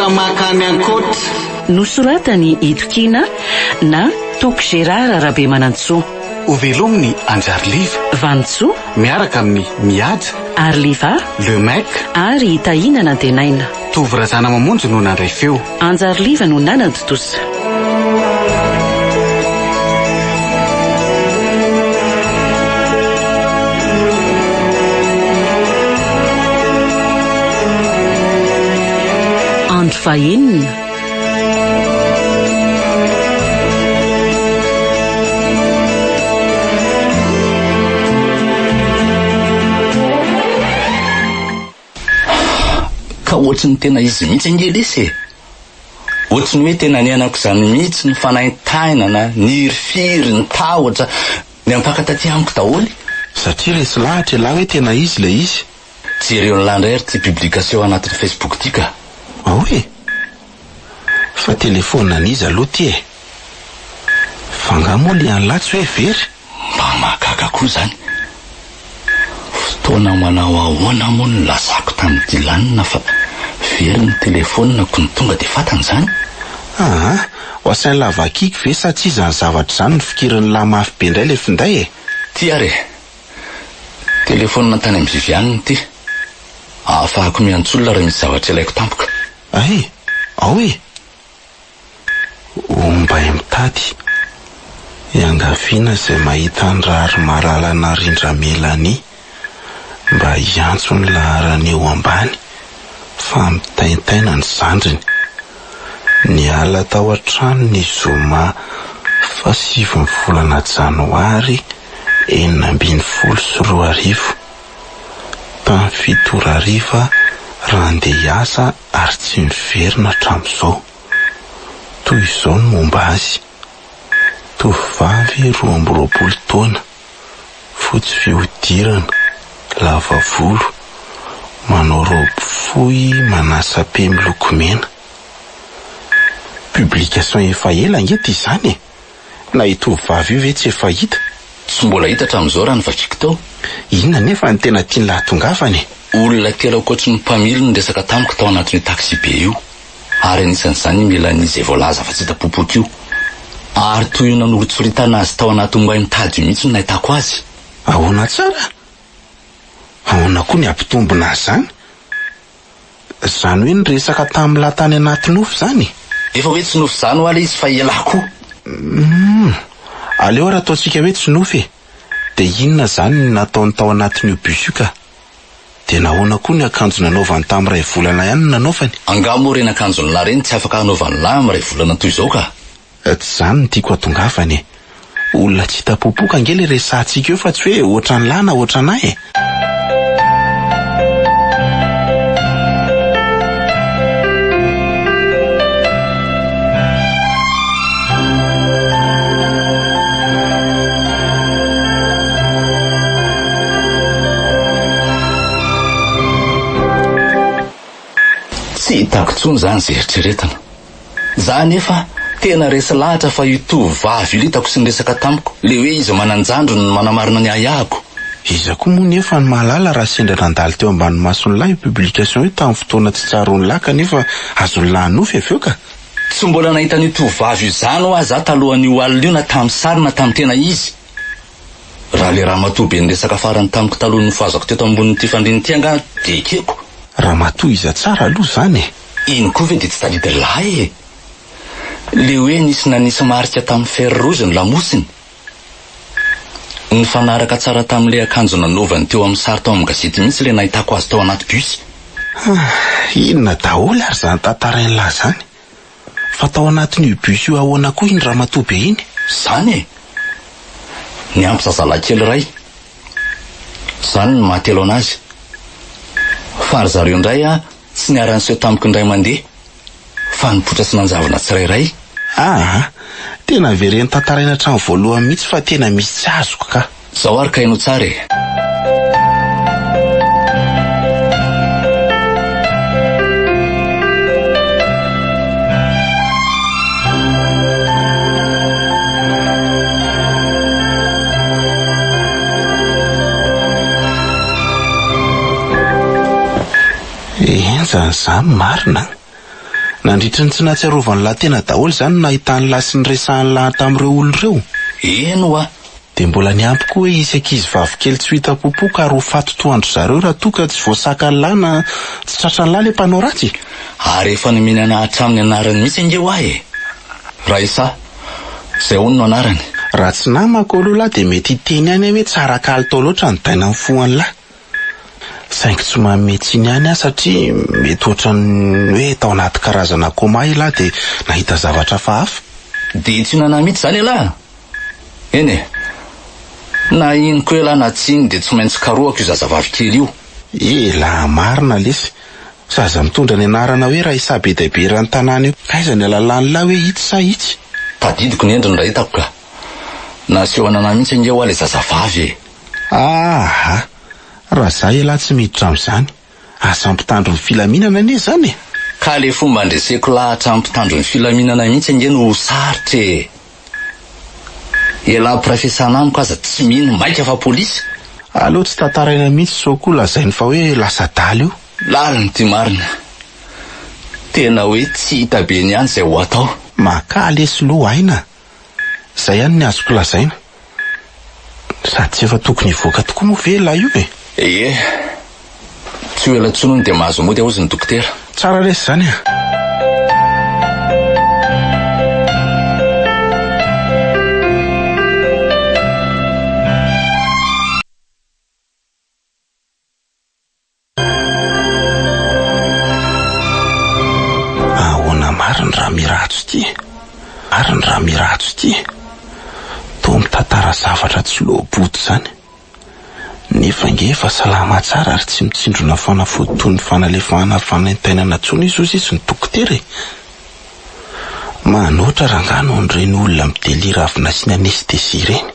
Mivoaka makany ankoatra. Nosoratan'i Itokiana na Toky Gérard Rabemanantsoa. Hovelomin'i Anjariliva. Vanintsoa. Miaraka amin'i Mihaja. Ariliva. Le Mec. Ary i Tahiana Nantenaina. Tovo Razanamamonjy no nandray feo. Anjariliva no nanatontosa. Andro fahenina. Ka ohatry ny tena izy mihitsy ange lesy e! Ohatry ny hoe tena niainako izany mihitsy ny fanaintainana, ny hirifiry, ny tahotra, niampaka taty amiko daholo. Satria resy lahatra ialahy hoe tena izy ilay izy. Jereo an'lah indray ary ity publication anatin'ny facebook ity ka. Ao e! Fa telephone an'iza aloha ity e? Fa angaha moa le an'lah tsy hoe very? Mba mahagaga koa izany. Fotoana manao ahoana moa no nilazako tamin'i Dylan fa very ny telephone-ko no tonga dia fantany izany? Aa, ho asain'lah vakiako ve sa tsy izany zavatra izany no fikirin'lah mafy be indray le finday e? Ty ary e! Telephone tany amin'i Viviane ity. Ahafahako miantso olona raha misy zavatra ilaiko tampoka. Hay! Ao e! Ombay mitady. Iangaviana izay mahita an'i Raharimalala Narindra Mélanie mba hiantso ny laharana eo ambany fa mitaintaina ny zandriny. Niala tao an-trano ny zoma fahasivin'ny volana janoary 2016 tamin'ny fito ora hariva raha handeha hiasa ary tsy miverina hatramin'izao. Toy izao ny momba azy, tovovavy 22 taona, fotsy fihodirana, lava volo, manao raoby fohy manasa-pe miloko mena. Publication efa ela ange ity izany e! Na io tovovavy io ve tsy efa hita? Tsy mbola hita hatramin'izao raha ny vakiako tao. Inona anefa no tena tian'i lahatongavana e? Olona telo ankoatry ny mpamily no niresaka tamiko tao anatin'io taxi-be io. Ary anisan'izany i Mélanie izay voalaza fa tsy hita popoka io. Ary toy io nanoritsoritana azy tao anaty ombay mitady io mihitsy no nahitako azy. Ahoana tsara? Ahoana koa ny hampitombina azy izany? Izany hoe niresaka tamin'lah tany anaty nofy izany e? Efa hoe tsy nofy izany hoa ilay izy fa elah koa. Humm. Aleo ary ataontsika hoe tsy nofy e. Dia inona izany no nataony tao anatin'io bus io ka? Dia nahoana koa ny akanjo nanaovany tamin'ny iray volana ihany no nanaovany? Angaha moa ireny akanjon'lah ireny tsy afaka hanaovan'lah amin'ny iray volana toy izao ka? Tsy izany no tiako hatongavana e! Olona tsy hita popoka ange ilay resahantsika eo fa tsy hoe ohatran'lah na ohatran'ahy e! Tsy hitako intsony izany izay eritreretina. Za anefa tena resy lahatra fa io tovovavy io le hitako sy niresaka tamiko, le hoe izy manan-jandriny no manamarina ny ahiahiko. Iza koa moa nefa no mahalala raha sendra nandalo teo ambany mason'lah io publication io tamin'ny fotoana tsy tsaroan'lah kanefa azon'lah nofy avy eo ka! Tsy mbola nahita an'io tovovavy io izany hoa za talohan'io alina io na tamin'ny sary na tamin'ny tena izy. Raha le ramatoa be niresaka farany tamiko talohan'ny nifohazako teto ambonin'ity fandriana ity angaha dia ekeko. Ramatoa iza tsara aloha izany e? Iny koa ve dia tsy tadidin'lah e? Le hoe nisy nanisy marika tamin'ny fer rouge ny lamosiny. Nifanaraka tsara tamin'ilay akanjo nanaovany teo amin'ny sary tao amin'ny gazety mihitsy ilay nahitako azy tao anaty bus. Inona daholo ary izany tantarain'lah izany? Fa tao anatin'io bus io ahoana koa iny ramatoa be iny? Izany e! Niampy zazalahy kely iray. Izany no maha telo an'azy. Fa ry zareo indray an, tsy niara-niseho tamiko indray mandeha, fa nipoitra sy nanjavona tsirairay. Aa! Tena avereno tantaraina hatramin'ny voalohany mihitsy fa tena misy tsy azoko ka. Zao ary ka henoy tsara e! Henjana izany marina an! Nandritry ny tsy nahatsiarovan'lah tena daholo izany no nahitan'lah sy niresahan'lah tamin'ireo olona ireo? Eny ho'a. Dia mbola niampy koa hoe hisy ankizy vavy kely tsy ho hita popoka ary ho faty toa an-dry zareo raha toa ka tsy voasakan'lah na tsy tratran'lah ilay mpanao ratsy e! Ary efa nomeny anah hatramin'ny anarany mihitsy ange ho'a e! Raissa, izay hono no anarany. Raha tsy namako aloha lah dia mety hiteny ihany aho hoe tsara kalitao loatra ny daina mifoha an'lah. Saingy tsy manome tsiny ihany aho satria mety ohatran'ny hoe tao anaty karazana coma ialahy dia nahita zavatra hafahafa. Dia tsy hinana mihitsy izany ialahy? Eny e! Na ino koa ialahy na tsy ino dia tsy maintsy karohako io zazavavy kely io. Elah marina lesy! Zaza mitondra ny anarana hoe Raissa be dia be eran'ny tanàna io. Aiza ny alalan'lah hoe itsy sa itsy? Tadidiko ny endriny raha hitako ka. Naseho an'anah mihitsy ange hoa ilay zazavavy e! Aa! Raha za elah tsy miditra amin'izany. Asa mpitandro ny filaminana anie izany e! Ka le fomba andreseko lahatra amin'ny mpitandro ny filaminana mihitsy ange no ho sarotra e! Elah mpiray fiasana amiko aza tsy mino maika fa polisy. Aleo tsy tantaraina mihitsy sao koa lazainy fa hoe lasa adala io. Lalina ity marina. Tena hoe tsy hita be ny any izay ho atao. Makà lesy loha aina. Izay ihany ny azoko lazaina. Sady tsy efa tokony hivoaka tokoa moa ve ilay io e? Ie. Tsy ho ela intsony hono dia mahazo mody hozy ny dokotera. Tsara lesy izany a! Ahoana marina raha miratso ity? Marina raha miratso ity? Toa mitantara zavatra tsy loa-body izany. Nefa ange efa salama tsara ary tsy mitsindrona fanafody toy ny fanalefahana fanaintainana intsony izy hozy izy ny dokotera e! Manoatra rangahy noho ireny olona mi-delire avy nasiana anesthésie ireny.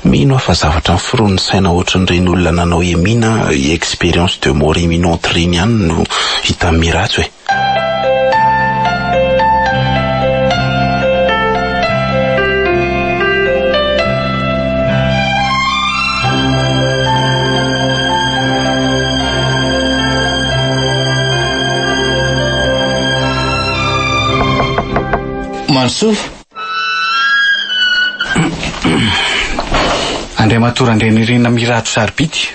Mino aho fa zavatra noforonin'ny saina ohatran'ireny olona nanao EMI na expérience de mort imminente ireny ihany no hitan'i Miratso e! Mansoa. Andriamatoa Randrianirina Mirato Sarobidy.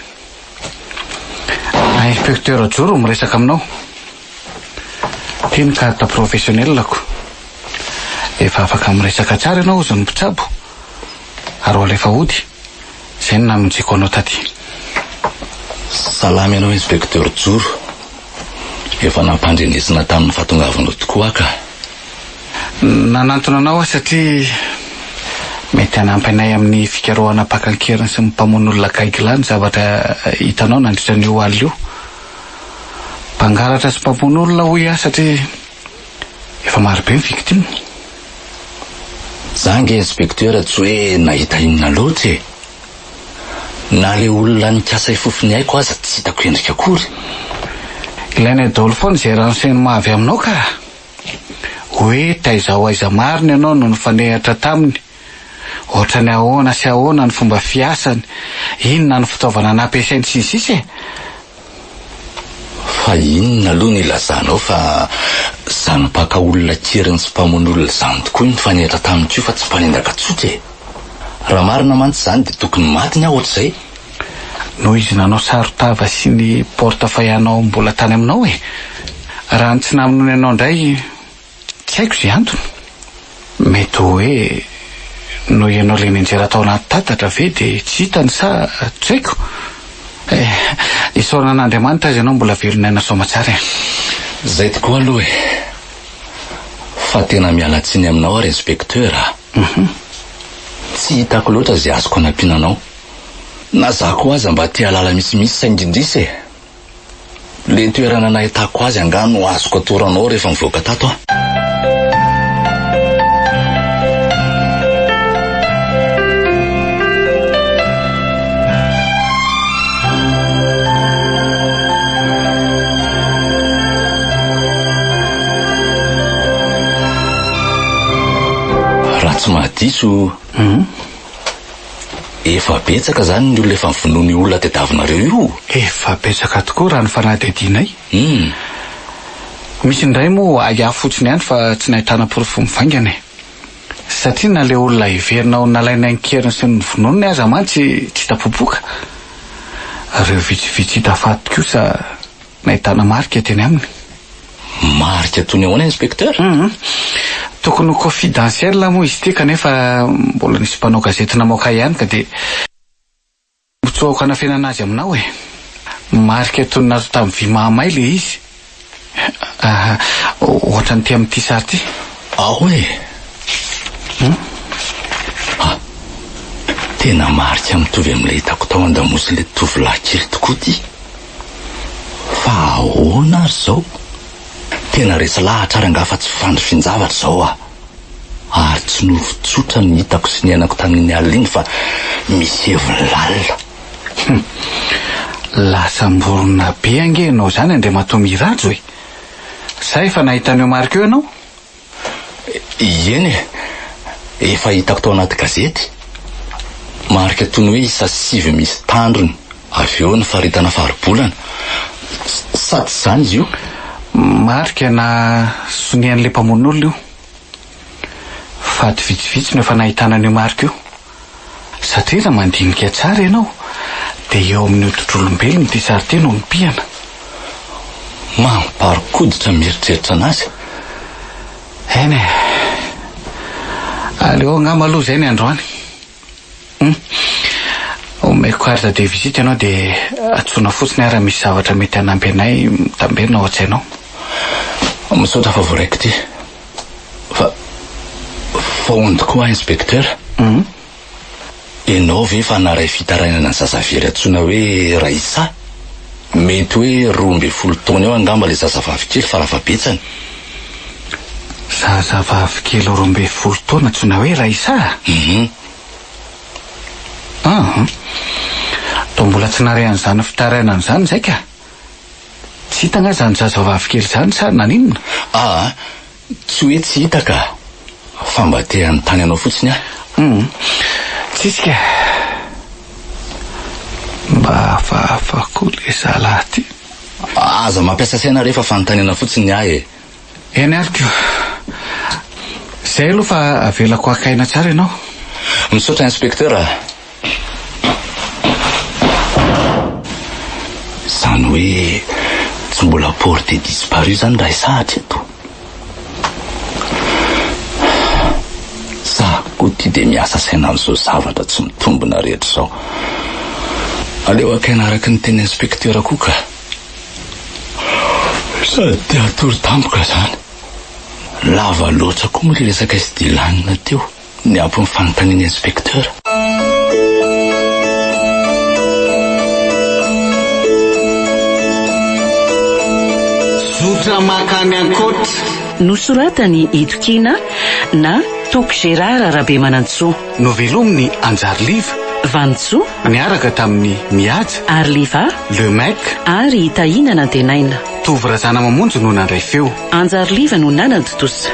Inspecteur Joro miresaka aminao. Ity ny carte professionnelle-ko. Efa afaka miresaka tsara ianao hozy ny mpitsabo. Ary ho alefa hody. Izay no namonjeko anao taty. Salama ianao Inspecteur Joro. Efa nampandrenesina tamin'ny fahatongavanao tokoa aho ka. Nanantona anao aho satria mety hanampy anay amin'ny fikarohana mpaka an-keriny sy ny mpamono olona gaigilahy ny zavatra hitanao nandritra an'io alina io. Mpangalatra sy mpamono olona hoy aho satria efa marobe ny victime. Za ange inspecteur tsy hoe nahita inona loatra e! Na le olona nikasa hifofo ny aiko aza tsy hitako endrika akory. Ilainay daholo foana izay renseignement avy aminao ka! Hoe taiza ho aiza marina ianao no nifanehatra taminy? Ohatrany ahoana sy ahoana ny fomba fiasany? Inona ny fitaovana nampiasainy sy ny sisa e! Fa inona aloha no ilazanao fa zany mpaka olona an-keriny sy mpamono olona izany tokoa io nifanehatra tamiko io fa tsy mpanendaka tsotra e! Raha marina mantsy izany dia tokony matiny aho ohatr'izay. Noho izy nanao saron-tava sy ny porte-feuille anao mbola tany aminao e! Raha ny tsy namonoany anao indray tsy haiko izay antony. Mety ho hoe noho ianao ilay nianjera tao anaty tatatra ve dia tsy hitany sa tsy haiko. Eh, isaorana an'Andriamanitra aza ianao mbola velon'aina soamatsara e! Izay tokoa aloha e! Fa tena miala tsiny aminao aho ry inspecteur a! Tsy hitako loatra izay azoko anampiana anao. Na za koa aza mba te hahalala misimisy saingy indrisy e! Le toerana nahitako azy angaha no azoko atoro anao rehefa mivoaka tato aho. Raha tsy mahadiso, Efa betsaka zany ny olona efa nivonoa ny olona tediavinareo io? Efa betsaka tokoa raha ny fanadihadianay. Hum. Misy indray moa ahiahy fotsiny ihany fa tsy nahitana porofo mivaingana e. Satria na ilay olona heverina ho nalaina an-keriny sy novonoiny aza mantsy tsy hita popoka. Ireo vitsivitsy hita faty kosa nahitana marika teny aminy. Marika toy ny ahoana Inspecteur? Hum. Tokony ho confidentiel moa izy ity kanefa mbola nisy mpanao gazety namoaka ihany ka dia. Mitsoaka hanafenana azy aminao e! Marika toy ny natao tamin'ny vy mahamay ilay izy. Ah, ohatran'ity amin'ity sary ity. Ao e! Hum? Ah, tena marika mitovy amin'ilay hitako tao an-damosin'ilay tovolahy kely tokoa ity. Fa ahoana ary izao? Tena resy lahatra ary angaha fa tsy fandrifin-javatra izao aho. Ary tsy nofy tsotra ny hitako sy niainako tamin'iny alina iny fa misy heviny lalina. Hum. Lasa mborona be ange ianao izany Andriamatoa Mirajo e! Sa efa nahita an'io marika io ianao? Eny e! Efa hitako tao anaty gazety. Marika toy ny hoe isa sivy misy tandrony, avy eo ny faritana faribolana. Sa tsy izany izy io? Marika na sonian'ilay mpamono olona io. Faty vitsivitsy no efa nahitana an'io marika io. Satria raha mandinika tsara ianao dia eo amin'ny hoditr'olombelona ity sary ity no nipihana. Mamparikoditra mieritreritra anazy. Eny e. Aleo angamba aloha izay ny androany. Hum. Omeko carte de visite ianao dia antsoina fotsiny aho raha misy zavatra mety hanampy anay mitamberina ao an-tsainao. Misaotra fa voaraiko ity. Fa, fa hono tokoa inspecteur. Hum. Ianao ve efa naharay fitarainana ny zaza very antsoina hoe Raissa? Mety hoe 12 taona eo angamba ilay zazavavy kely farafahabetsany. Zazavavy kely 12 taona antsoina hoe Raissa? Hum. Hum. Toa mbola tsy naharay an'izany fitarainana izany izay ka. Tsy hita angaha izany zazavavy kely izany sa naninona? Aa, tsy hoe tsy hita ka. Fa mba te hanontany anao fotsiny aho. Hum. Tsisy ka. Mba hafahafa koa le zalahy ty. Aza mampiasa saina re fa fanontaniana fotsiny ny ahy e. Eny ary ko. Zay aloha fa avelako haka aina tsara ianao. Misaotra inspecteur a. Izany hoe tsy mbola porté disparu izany Raissa hatreto? Za koa ity dia miasa saina amin'izao zavatra tsy mitombina rehetra izao. Aleo haka aina araka ny tenin'ny inspecteur koa ka. Sady te hatory tampoka izany. Lava loatra koa moa ilay resaka sy Dylan teo. Niampy ny fanontanian'ny inspecteur. Zotra mankany ankoatra. Nosoratan'i Itokiana na Toky Gérard Rabemanantsoa. Novelomin'i Anjary Liva. Vanintsoa. Niaraka tamin'i Mihaja. Ary Liva. Le Mec. Ary Tahiana Nantenaina. Tovo Razanamamonjy no nandray feo. Anjary Liva no nanatontosa.